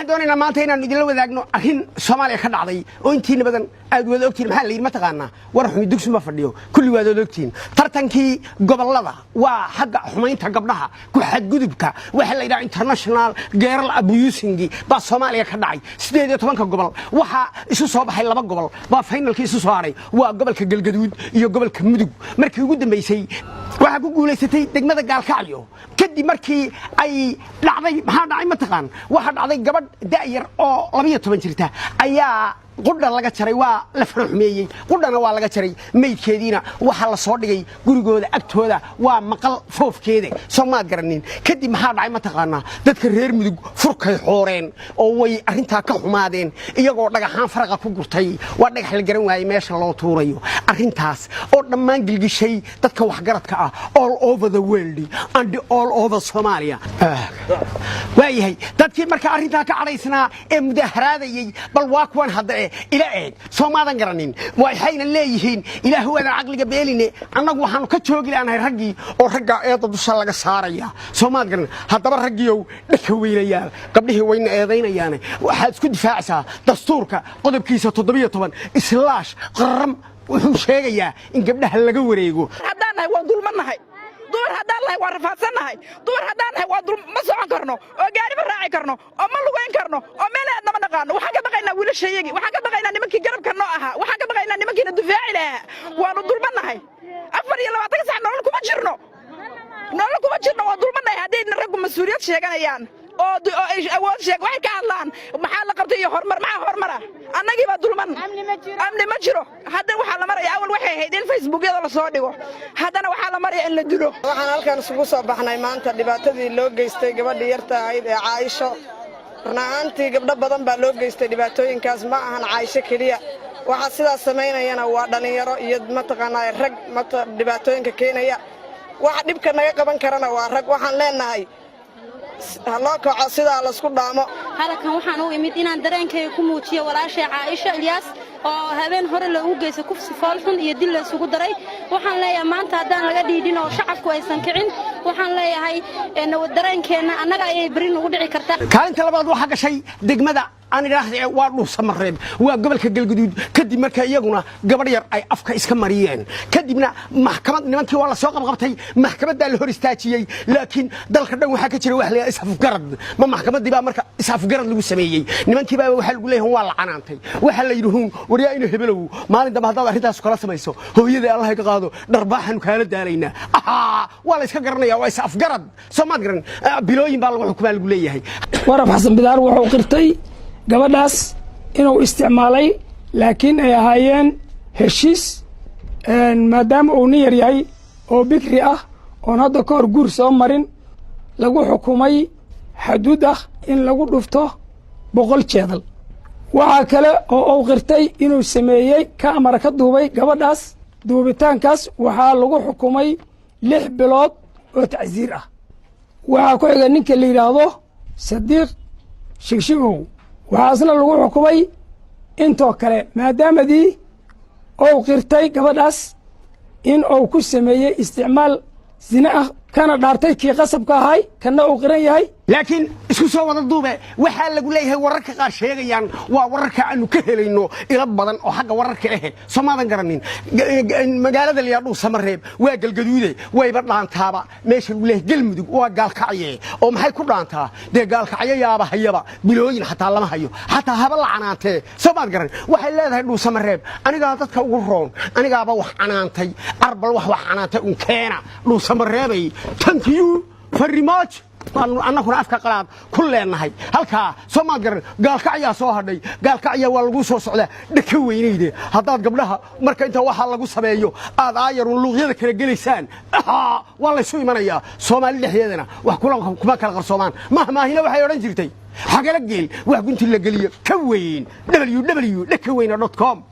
Waxaan doonaynaa maanta inaanu idinla wadaagno arrin Soomaaliya ka dhacday oo intiina badan aad wada ogtihin. Maxaa la yidhi, mataqaanaa? War xumi dugsi ma fadhiyo, kulli waad wada ogtihin. Tartankii gobollada waa xagga xumaynta gabdhaha, ku xadgudubka, waxaa la yidhaha international girl abusing baa Soomaaliya ka dhacay. 18-ka gobol waxaa isu soo baxay laba gobol baa finalkii isu soo hadhay, waa gobolka Galgaduud iyo gobolka Mudug. Markii ugu dambaysay waxaa ku guulaysatay degmada Gaalkacyo. Kadib markii ay dhacday, maxaa dhacay, mataqaan? Waxaa dhacday gabadh da'yar oo 12 jirta ayaa qudha laga jaray. Waa la faraxumeeyey, qudhana waa laga jaray, meydkeediina waxaa la soo dhigay gurigooda agtooda, waa maqal foofkeeda, soo maad garanin? Kadib maxaa dhacay, mataqaanaa? Dadka reer Mudug furkay xooreen oo way arrintaa ka xumaadeen, iyagoo dhagaxaan faraqa ku gurtay. Waa dhagax la garan waayey meesha loo tuurayo. Arrintaas oo dhammaan gilgishay dadka waxgaradka ah all over the world and all over Somalia. Waayahay, dadkii marka arrintaa ka cadhaysnaa ee mudaharaadayey bal waa kuwan hadda e ila eeg, soo maadan garanin? Waxayna leeyihiin, "Ilaahu waadan caqliga beeline, annagu waxaanu ka joogi laanahay raggii oo raggaa eedda dusha laga saaraya." Soo maad garanin? Haddaba raggiiow dhaka weynayaal, gabdhihii wayna eedaynayaane, waxaad isku difaacaysaa dastuurka qodobkiisa 17 slash qaram wuxuu sheegayaa in gabdhaha laga wareego. Haddaan nahay waan dulmannahay. Dumar haddaan nahay waan rafaadsannahay. Dumar haddaan nahay waa dul ma socon karno oo gaari ma raaci karno oo ma lugayn karno oo meel aadna ma naqaano. Waxaan ka baqaynaa wiilashayagii, waxaan ka baqaynaa nimankii garabka noo ahaa, waxaan ka baqaynaa nimankiina difaaci lahaa. Waanu dulmannahay, 24 sac nolol kuma jirno, nolol kuma jirno, waa dulmannahay. Haddayna raggu mas-uuliyad sheeganayaan oo ay awood sheeg waxay ka hadlaan maxaa la qabtay iyo horumar, maxaa horumara? Annagii baa dulman, amni ma jiro. Hadda waxaa la maraya, awal waxay ahayd in Facebookyada la soo dhigo, haddana waxaa la maraya in la dilo. Waxaan halkan isugu soo baxnay maanta dhibaatadii loo geystay gabadhii yarta ahayd ee Caaisho. Run ahaantii gabdho badan baa loo geystay dhibaatooyinkaas, ma ahan Caaisho keliya. Waxaa sidaas samaynayana waa dhallinyaro iyo mataqaanaa rag dhibaatooyinka keenaya. Waxa dhibka naga qaban karana waa rag. Waxaan leenahay ha loo kaco, sidaa laysku dhaamo. Halkan waxaan u imid inaan dareenkayga ku muujiyo walaashay Caaisha Ilyaas oo habeen hore loogu geystay kufsi foolxun iyo dil la isugu daray. Waxaan leeyahay, maanta haddaan laga dhiidhin oo shacabku aysan kicin, waxaan leeyahay dareenkeenna annaga ayay beri nugu dhici kartaa. Kaalinta labaad waxaa gashay degmada aan idhaahda waa Dhuusamareeb, waa gobolka Galguduud. Kadib marka iyaguna gabadh yar ay afka iska mariyeen, kadibna maxkamad nimankii waa la soo qabqabtay, maxkamaddaa la hor istaajiyey. Laakiin dalka dhan waxaa ka jira wax la yidhaha is-afgarad. Ma maxkamaddii baa marka is-afgarad lagu sameeyey? Nimankii baa waxaa lagu leeyahay waa la canaantay. Waxaa la yidhi, "Hun waryaa ina hebelow, maalin dambe haddaad arrintaas kala samayso, hooyadii Allah ka qaado, dharbaaxaanu kaala daalaynaa." Ahaa, waa la iska garanaya, waa is-afgarad, soo maad garan? Bilooyin baa lagu xukumaa lagu leeyahay. Waraf Xasan Bidaar wuxuu qirtay gabadhaas inuu isticmaalay, laakiin ay ahaayeen heshiis, maadaama uu nin yar yahay oo bikri ah oon hadda ka hor guur soo marin. Lagu xukumay xaduud ah in lagu dhufto 100 jeedal. Waxaa kale oo uu qirtay inuu sameeyey ka amara ka duubay gabadhaas. Duubitaankaas waxaa lagu xukumay 6 bilood oo tacsiir ah. Waxaa ku xiga ninka la yidhaahdo Sadiiq Shigshigow. Waxaa isna lagu xukumay intoo kale, maadaamadii uu qirtay gabadhaas in uu ku sameeyey isticmaal zine ah, kana dhaartay kii qasabka ahay, kana uu qiran yahay. Laakiin isku soo wada duube, waxaa lagu leeyahay, wararka qaar sheegayaan, waa wararka aanu ka helayno ilo badan oo xagga wararka ahe, soo maadan garanin? Magaalada la yidhaha Dhuusamareeb waa Galgaduude, wayba dhaantaaba meesha lagu leeyahay Galmudug, waa Gaalkacye. Oo maxay ku dhaantaa? Dee Gaalkacyo yaaba hayaba, bilooyin xataa lama hayo, xataa haba la canaantee, soo maad garan? Waxay leedahay Dhuusamareeb, "Anigaa dadka ugu roon, anigaaba wax canaantay, arbal wax canaantay un keena Dhuusamareebay." Thank you very much baanu annaguna afka qalaad ku leenahay halkaa, soo maad garan? Gaalkacyaa soo hadhay. Gaalkacya waa lagu soo socdaa, dhaka weynayde. Haddaad gabdhaha marka inta waxaa lagu sameeyo aad aayarun luuqyada kala gelaysaan, waa laysu imanayaa. Soomaali dhexdeedana wax kuma kala qarsoomaan. Mahmaahina waxay odhan jirtay, "Xagala geel wax gunti la geliyo ka weyn." ww dhaka weyna .com.